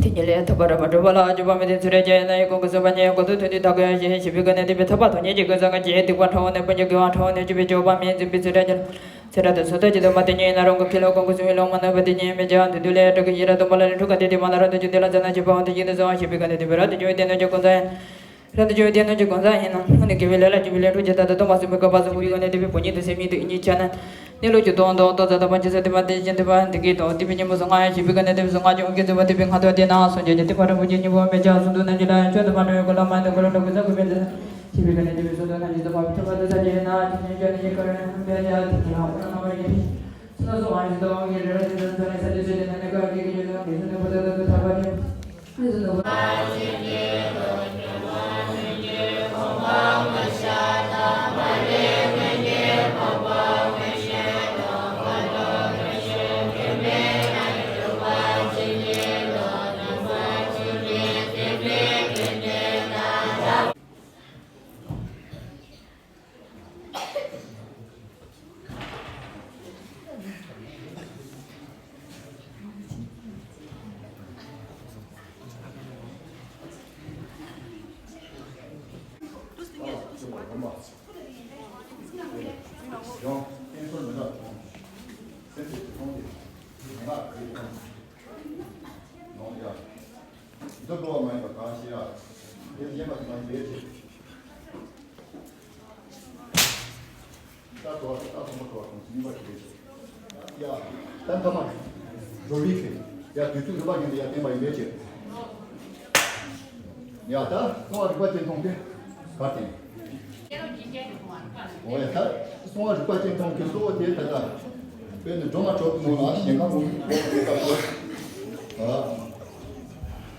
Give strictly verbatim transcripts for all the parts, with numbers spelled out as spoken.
དེ་ཉིད་ལས་ཐོབ་པ་རབ་སྒྲུབ་པ་ལ་འཇུག་པ་མི་འདུག་ཚུལ་རེ་རྒྱ་ཡན་ན་ཡི་གོང་གི་བཟོད་པ་ཉེ་གོང་དུ་ཐོན་ཏེ་ཐག་གོ་ཡ་ཞེས་ཞིབ་པའི་སྒོ་ནས་འདི་པའི་ཐོབ་པ་དོན་གཉིས་ཀྱི་ཀུན་བཟང་གི་རྗེས་སྡིག་པ་ཕྲ་བ་ནས་སྤོང་བྱེད་དགེ་བ་ཕྲ་བ་ནས་སྤྱོད་པའི་སྤྱོད་པ་མིན་འཛིན་པའི་ཚུལ་རེ་རྒྱ་ཚེ་རབས་དང་སོ་ཐར་གྱི་དུ་མ་དེ་ཉིད་ཡིན་ན་རང་གི་ཁས་ལ་གོང་གི་སུ་མི་ལོང་མ་ནོར་བ་དེ་ཉིད་མི་བྱ་འདུ་འདུ་ལས་དྲག་གི་ཡི་ར་སྟོང་པ་ལ་རིང་འཁྲུག་ག་དེ་དེ་མ་ལ་རབ་ཏུ་བྱུང་དེ་ལ་མཛའ་ན་བྱེད་པའང་དེ་བཞིན་དུ་གསོལ་བ་ཞེས་པའི་སྒོ་ནས་འདི་པའི་རབ་ཏུ་བྱུང་བའི་སྡེ་སྣོད་ཀྱི་གོང་ས་ཡིན། རབ་ཏུ་བྱུང་བའི་སྡེ་སྣོད་ཀྱི་གོང་ས་ཡིན་ན་སྔོན་ནས་དགེ་བའི་ལས་ལ་སྤྱོད་པའི་ལས་འཕྲོ་ཇི་ལྟར་དུ་སྟོང་པ་གསུམ་པའི་བཀོད་པ་གསུམ་པོའི་སྒོ་ནས་འདི་པའི་བུ་ཉིད་དུ་སེམས་ཉིད་དུ་ཡིད་གཉིས་ཆ་ན། གནས་ལུགས་ཀྱི་དོན་དུ་ལྟོ་ཟ་དང་པ་ཇི་ཟ་དེ་མ་དེ་བཞིན་དུ་བ་འདི་སྐད་དང་འདི་པའི་ཉིན་མོ་སུ་ང་ཡང་ཞིབ་པའི་སྒོ་ནས་འདི་པའི་སུ་ང་ཀྱང་འོ་སྐད་ཟེར་བ་འདི་པའི་ང་ཐོག་དེ་ནའང་སོང་རྒྱུ་ནི་དེ་ཕ་རོལ་པོ་ཆེ་གཉིས་པོ་མེད་ཀྱང་གསུང་དུ་ན་ཅི་ལ་ཡང་ཆོས་དང་མ་འདྲ་བའི་གོ་ལ་མ་ཡིན་དང་གོ་ལ་འགྲོ་ཀུན་ཟ་ཀུན་མེད་དེ། ཞིབ་པའི་སྒོ་ནས་འདི་པའི་སུ་དང་ན་ཅི་དང་མ་བུ་ཐོབ་པ་དུ་ས་ཅི་ཡིན་ན་ཅི་ཉན་ཅི་ནི་ཡི་གར་ཡང་འབད་ཡ་དེ་ཁྱེད་རང་ཨོ་རང་ང་བ་ཡིན། སུ་ན་སུ་ང་ཡང་ཟི་དང་ཨོ་ངའི་རེ་རེ་དེ་དང་ཚ་ནས་ས་ཅི་ཆོས་ཅི་ན་ནི་ཀ་གི་གི་ཡོད་ན་གི་སུ་ནི་བུ་དང་དང་དུ་ཐར་པ་ནི། ད་དོ་ད་དོ་མ་དོ་དང་གཉིས་པ་དེ་རེད། ཡ། ད་མཐའ་མ་འགྲོ་བའི་ཁེ། ཡ་དུས་ཚོད་རིམ་པ་བཞིན་དུ་ཡ་བསྟན་པ་ཡིན་པའི་ཕྱིར། ཡ་ད་གསང་བ་རིག་པ་ཅན་མཐོང་སྟེ་གར་བསྟན། འོ་ཡ་ད་གསང་བ་རིག་པ་ཅན་མཐོང་གི་གཙོ་བོ་དེ་ད་ལྟ་དཔེར་ན་སྒྲོལ་མ་གྲོགས་ཀྱི་ངོ་ལ་ཞེན་ཁ་ངོ་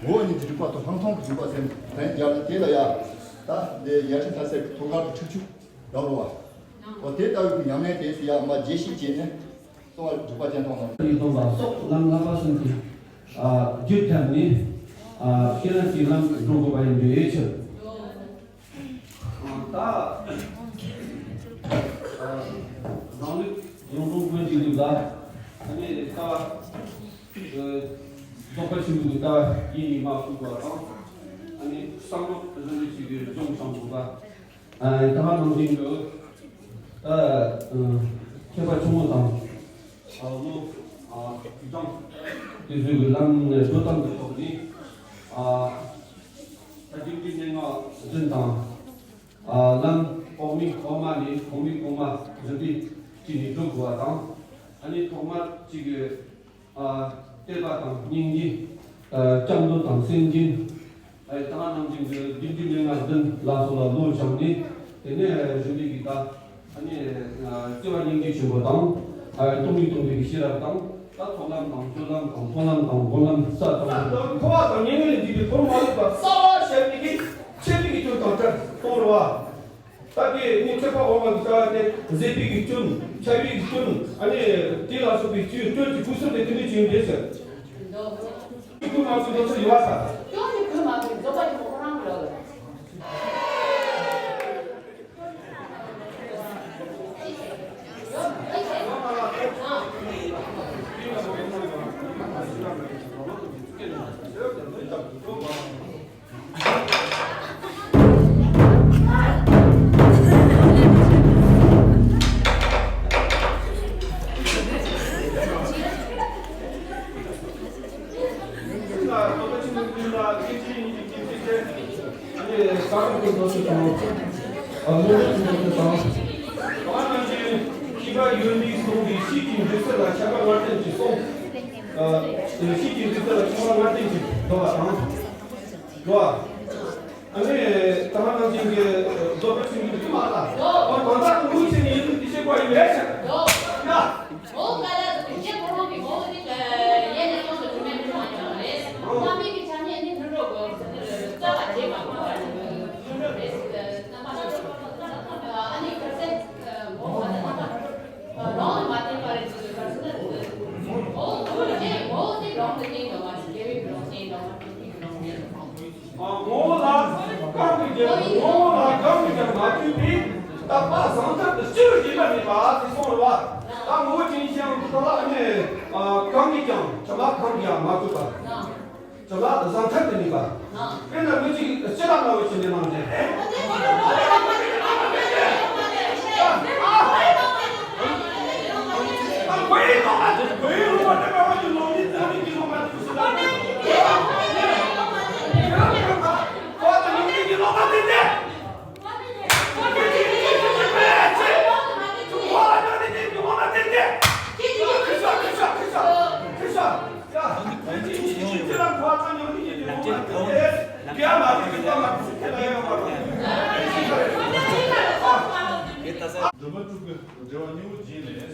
ངོ་ཉིད་ཀྱི་རིག་པ་དང་ལྷག་མཐོང་གི་རིག་པ་སེམས་ལྡན་སྦྱར་ནས་དེ་ལ་ཡ་ད་འདི་ཡ་ཤུ་ཐ་སེ་ཐོག་ཁར་དུ་ཁྲིག་ཆུ། རབ་རོ་བ། འོ་དེ་ལྟ་བུའི་ཉམས་ལེན་དེ་སི་ཡ་མ་རྗེས་ཤིག་བྱས་ནས་གསང་བ་རིག་པ་ཅན་མཐོང་ན། ཡིད་རྟོན་པ་སོགས་ལམ་བསླབ་པ་གསུམ་གྱི་རྒྱུད་བརྒྱབ་ནས་ཤེས་རབ་ཀྱི་ལམ་འགྲོ་དགོས་པ་ཡིན་པའི་ཕྱིར། ད་རང་ལུགས་ཡོངས་གྲུབ་ཀུན་གྱི་ལུགས་ལ་ཨ་ནི་ལྟ་བ་རྫོགས་པ་ཆེན་པོའི་ལྟ་བ་ཡིན་ཡིན་མ་ཞུགས་པ་དང་ཨ་ནི་བསམ་བློ་བཟོ་འདྲ་ཞིག་གི་སྦྱོང་བྱང་དགོས་པ། ཨ་ད་ག་ནང་བཞིན་དུ་ད་མཁས་པ་ཆུང་ངུ་དང་ཨ་ལོ་ཨ་བགྲང་དེ་ཚོའི་གི་ལམ་ནས་འགྲོ་སྟངས་ཀྱི་ཐོག་ནས་ཨ་ད་རྒྱུན་གྱི་སྙན་ངག་འདོན་དང་ཨ་ལམ་འོག་མིན་འོག་མ་ནས་གོང་མིན་གོང་མ་བཟོ་འདྲ་བྱས་ནས་འགྲོ་དགོས་པ་དང་ཨ་ནི་ཐོག་མར་གཅིག་གི་ཨ་བསྟོད་པ་དང་སྙིང་རྗེ། ཨ་སྐྱབས་འགྲོ་དང་སེམས་སྦྱིན། ཨ་ད་ག་ནང་བཞིན་གྱི་རྒྱུན་གྱི་སྙན་ངག་འདོན་ལ་སོགས་ལ་བློ་སྦྱངས་ནས་དེ་ནས་གཞོན་ནུ་གི་ད་ཨ་ནི་བརྩེ་བ་སྙིང་རྗེ་ཆེན་པོ་དང་ཨ་སྟོང་ཉིད་སྟོང་པའི་ཤེས་རབ་དང་ད་ཐོབ་ལམ་དང་སྤྱོད་ལམ་དང་མཐོང་ལམ་དང་སྒོམ་ལམ་ས་དང་། འཁོར་བ་དང་ཉེ་བའི་འཇིགས་པའི་ཁོར་མ་ལུས་པ་རྩ་བ་ཞབས་ཀྱི་ཆེ་བའི་སྐྱོན་དང་བྲལ་གཏོང་རོགས། ད་དེ་ནི་ཁྱད་པར་འོག་མ་གི་ལྟ་བ་དེ་བཟོད་པའི་གི་སྐྱོན། འཆལ་བའི་གི་སྐྱོན། ཨ་ནི་དེ་ལ་སོགས་པའི་སྐྱོན་སྐྱོན་གྱི་ཕུགས་བསམ་དེ་དེ་འདྲ་བྱུང་འདྲ་ཟེར། ཁུ་མ་ཁུ་ལོ་ཚོ་ཡོད་པ་ས། སྐྱོན་གྱི་ཁུ་མ་ཁུ་རྫོགས་པ་ཡིན་པ་ཁོ་རང་གི་ལོ་ལ། ཡོད་མེད་གསུངས་ཏེ། ཤེས་ཀྱི་འདུག་ཟེར་ལ་ཁྱབ་པ་སྔར་བསྟན་གྱི་གསུངས། ཤེས་ཀྱི་འདུག་ཟེར་ལ་ཁྱབ་པ་སྔར་བསྟན་གྱི་འདུག་པ་དང་། འདུག་པ། ཨ་ནི་ད་མ་ནང་བཞིན་གྱི་རྫོགས་པའི་ཆོས་ཉིད་ཀྱི་མ་ལ། འོ་གང་ཟག་གི་ངོ་བོ་ཆེ་ནི་ཡིན་ལུགས་ཀྱི་ཤེས་པ་ཡིན་པས་ཟེར། ཡ། འོ་ག་ལ་དེ་ཁོ་རང་གི་ངོ་བོ་དེ་ཡེ་ནས་ཡོང་དུ་མེད་པ་ཡང་རེད། ཨོ། རྣམ་སྨིན་གྱི་ཆ་ནས་ནི་ལྷུན་གྲུབ་ཀྱི་རྩ་བ་བྱེད་པ་མ་བར་ནི་ལྷུན་གྲུབ་རེད་ཟེར་རྣམ་པ་སྣ་ཚོགས། ཨ་ནི་ག་ཚད་ངོ་བོ་དེ་རྣམ་པ་རང་ལ་མ་བརྟེན་པ་རེད་ཟེར་ག་ཚད་ན། འོ་ངོ་བོ་དེ་ངོ་བོ་དེ་རང་ལ་བརྟེན་ཡོད་མ་རེད། རྒྱལ་བའི་རང་བརྟེན་ཡོད་མ་རེད། ངོ་བོ་ལ་གང་གིས་ཀྱང་ངོ་བོ་ལ་གང་གིས་ཀྱང་མ་གོས་པའི་རྟག་པ་ཟང་ཐལ་དུ་སྤྱི་བོར་གྱུར་པ་མེད་པ་དེ་གསུངས་རེད་བ། ད་ངོ་བོ་ཅན་ཞེས་པ་ལ་ནི་གང་གིས་ཀྱང་གྲུབ་པ་གང་གིས་ཀྱང་མ་གོས་པ། གྲུབ་པ་ཟང་ཐལ་དུ་གནས་པ། དཔེར་ན་ལུས་ཀྱི་ལྕི་བ་ལྟ་བུ་ཞིག་ནས་ནང་བཞིན། སྒྲོན་མ་དྲུག་གི་འགྲེལ་པ་གཉིས་པོ་རྗེས་ནས། རྒྱན་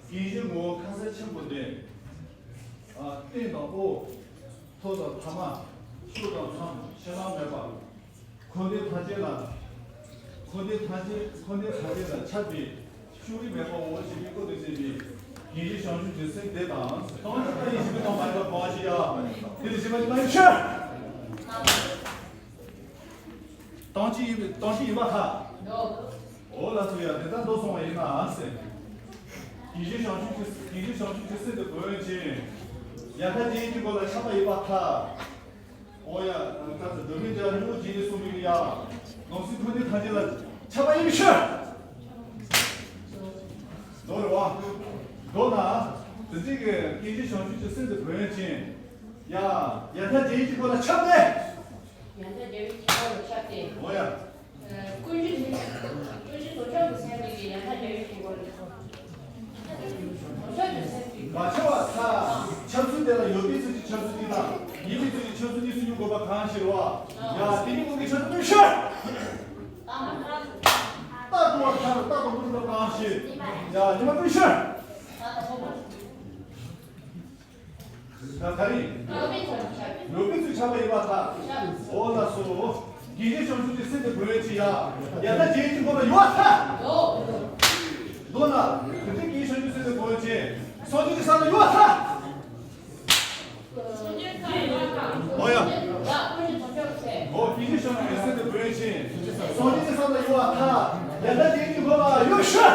གཞིའི་ངོ་བོ་ཁ་ཟས་ཆེན་པོ་འདི། ཨ། སྟེང་དང་འོག་ཐོག་དང་མཐའ་མ། ཕྱོགས་དང་མཚམས། ཕྱི་ནང་མེད་པ། འཁོར་འདས་ཐམས་ཅད་ལ། འཁོར་འདས་ཐམས་ཅད། འཁོར་འདས་ཐམས་ཅད་ལ་ཁྱབ་པའི་ཕྱོགས་རིས་མེད་པའོ་ཞེས་པའི་སྐོར་དུ་བཤད་པའི་རྒྱན་གཞི་བྱང་ཆུབ་ཀྱི་སེམས་དེ་དང་། སྟོང་ཉིད་ཡེ་ཤེས་ཀྱི་སྟོང་པ་ཡིན་པ་གང་ཞིག་ཡང་། དེ་ལ་ཞེན་པ་ཡིན་པ་ཡིན་ཕྱིར། སྟོང་ཆེན་ཡིན་པའི། སྟོང་ཆེན་ཡིན་པར་ཐལ། འོ་ལགས་སོ། ཡ། དེ་ལྟར་མདོར་སོང་བ་ཡིན་ན་ཟེར། རྒྱན་གཞི་བྱང་ཆུབ་ཀྱི། རྒྱན་གཞི་བྱང་ཆུབ་ཀྱི་སེམས་དེ་བོན་ཅན། ཡ་མཐའ་རྒྱན་གྱི་སྒོ་ལ་ཁྱབ་པ་ཡིན་པར་ཐལ། འོ་ཡ། ད་ལྟ་སྒྲོན་མེ་འདྲ་སྨྱུ་གུ་བྱས་ནས་གསུངས་པའི་ཡ། ནང་སེམས་འཁོར་འདས་ཐམས་ཅད་ལ་ཁྱབ་པ་ཡིན་པའི་ཕྱིར། མདོར་བ། མདོར་ན། དེ་འདྲའི་གི་རྒྱན་གཞི་བྱང་ཆུབ་ཀྱི་སེམས་དེ་བོན་ཅན། ཡ། ཡ་མཐའ་རྒྱན་གྱི་སྒོ་ལ་ཁྱབ་སྟེ། ཡ་མཐའ་རྒྱན་གྱི་སྒོ་ལ་ཁྱབ་སྟེ། འོ་ཡ། ཀུན་གཞི་ནི། ཀུན་གཞི་བཟོ་ཁྱབ་ཀྱི་སེམས་ཉིད་ཀྱི་ཡ་མཐའ་རྒྱན་གྱི་སྒོ་ལ། བཟོ་ཁྱབ་ཀྱི་སེམས་ཀྱི། མ་ཁྱབ་པར་ཐལ། ཁྱབ་ཚུལ་དེ་ལ་ཡོད་པའི་ཚུལ་གྱི་ཁྱབ་ཚུལ་གཉིས་དང་། ཡིན་པའི་ཚུལ་གྱི་ཁྱབ་ཚུལ་གཉིས་སུ་འཇུག་དགོས་པ་གང་ཞིག་རེད་བ། ཡ། དེ་གཉིས་ཀུན་གྱི་ཁྱབ་ཚུལ་སྨོས་ཕྱིར། རྟག་ཏུ་བ་ཁྱབ། རྟག་ཏུ་མི་འགྲུབ་པ་གང་ཞིག། ཡ། ཉི་མ་སྨོས་ཕྱིར། ད་ག་རེ། ཡོད་པའི་ཚུལ་ཁྱབ་པ་ཡིན་པར་ཐལ། འོ་ལགས་སོ། རྒྱན་གཞི་བྱང་ཆུབ་ཀྱི་སེམས་དེ་བོན་ཅན་ཡ། ཡ་མཐའ་རྒྱན་གྱི་སྒོ་ལ་ཡོད་པར་ཐལ། མདོར་ན། དེ་འདྲའི་རྒྱན་གཞི་བྱང་ཆུབ་སེམས་དེ་བོན་ཅན། སངས་རྒྱས་ཀྱི་ས་ལ་ཡོད་པར་ཐལ། འོ་ཡ། འོ། རྒྱན་གཞི་བྱང་ཆུབ་ཀྱི་སེམས་དེ་བོན་ཅན། སངས་རྒྱས་ཀྱི་ས་ལ་ཡོད་པར་ཐལ། ཡ་མཐའ་རྒྱན་གྱི་སྒོ་ལ་ཡོད་ཕྱིར།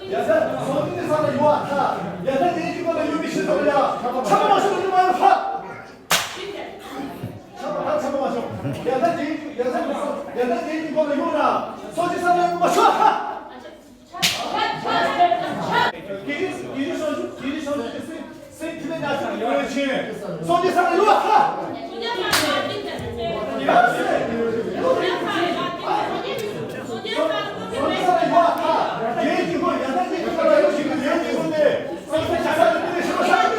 ཡ་མཚན་སོགས་ཀྱི་ས་ལ་ཡོད་པར་ཐལ། ཡ་མཚན་ལྡན་གྱི་སྒོ་ལ་ཡོད་པའི་ཕྱིར་དང་། ཡ་ཆགས་པ་མ་བྱུང་། ཡོད་མ་ཡིན་པར་ཐལ། ཆགས་པ་ད་ཆགས་པ་མ་བྱུང་། ཡ་མཚན་ལྡན་གྱི། ཡ་མཚན་ཡ་མཚན་ལྡན་གྱི་སྒོ་ལ་ཡོད་ན་སོགས་ཀྱི་ས་ལ་ཡོད་མ་བྱུང་བར་ཐལ། དགེ་བའི། དགེ་བའི་བྱང་ཆུབ། དགེ་བའི་བྱང་ཆུབ་ཀྱི་སེམས། སེམས་ཐིག་ལེ་ཉག་གཅིག་གི་ཡོན་ཆེན། སངས་རྒྱས་ས་ལ་ཡོད་པར་ཐལ། ཡ་སེ། སངས་རྒྱས་ས་ལ་ཡོད་པར་ཐལ། དགེ་བའི་དགེ་སྒོ། ཡ་མཚན་ལྡན་གྱི་སྒོ་ལ་ཡོད་ཞིང་། དགེ་བའི་དགེ་སྒོ་སྟེ། སངས་རྒྱས་ས་ལ་ཡོད་པར་ཐལ།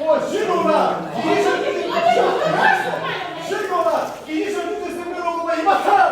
ཨོ་ཞི་ལོ་ལ། དགེ་བའི་བྱང་ཆུབ་ཀྱི། ཞི་ལོ་ལ། དགེ་བའི་བྱང་ཆུབ་ཀྱི་སེམས་ཀྱི་རང་གོ་བ་ཡིན་པར་ཐལ།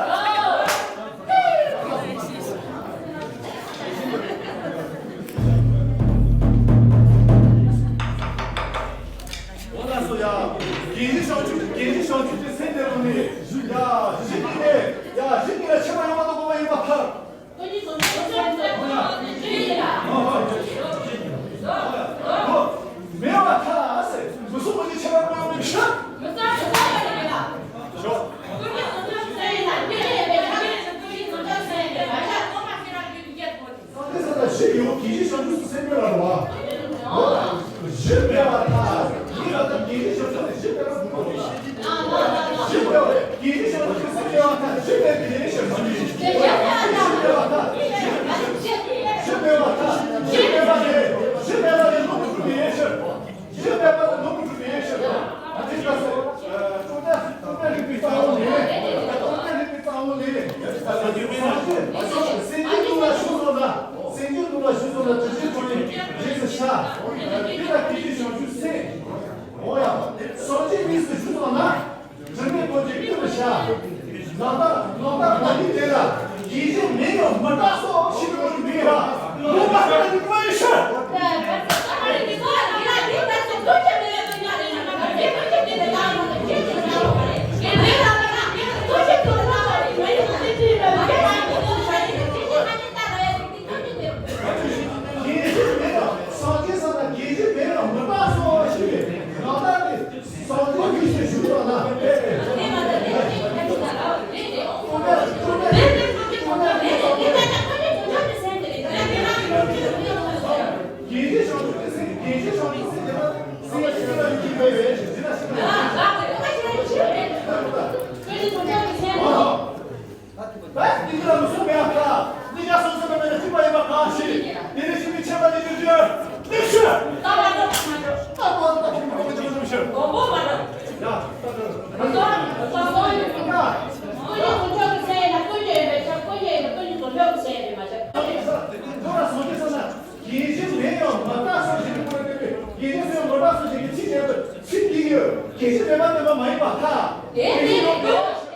ད་ལྟ་ད་ལྟ་ཡིན་ན། ཀུན་གཞི་བཟོ་ཆོག་གི་ཟེར་ཡིན་ན་ཀུན་གཞི་ཡོད་པའི་ཆ། ཀུན་གཞི་ཡིན་ན་ཀུན་གཞི་བཟོ་ཆོག་གི་ཟེར་ཡིན་མ་ཆགས། ད་ལྟ་བཟོ་གི་ཟེར་ན་རྒྱས་གཞི་མེད་ཡང་མ་དག་སོགས་ཞེས་པའི་སྐོར་ལ་བསྟན་པའི་རྒྱས་གཞི་ཟེར་ཡང་མ་དག་སོགས་ཞེས་པའི་ཚིག་ཡོད། ཚིག་འདི་ཡོད། རྒྱས་གཞི་མེད་པ་བསྟན་པ་མ་ཡིན་པར་ཐལ། དེ་ནི་ཡོད།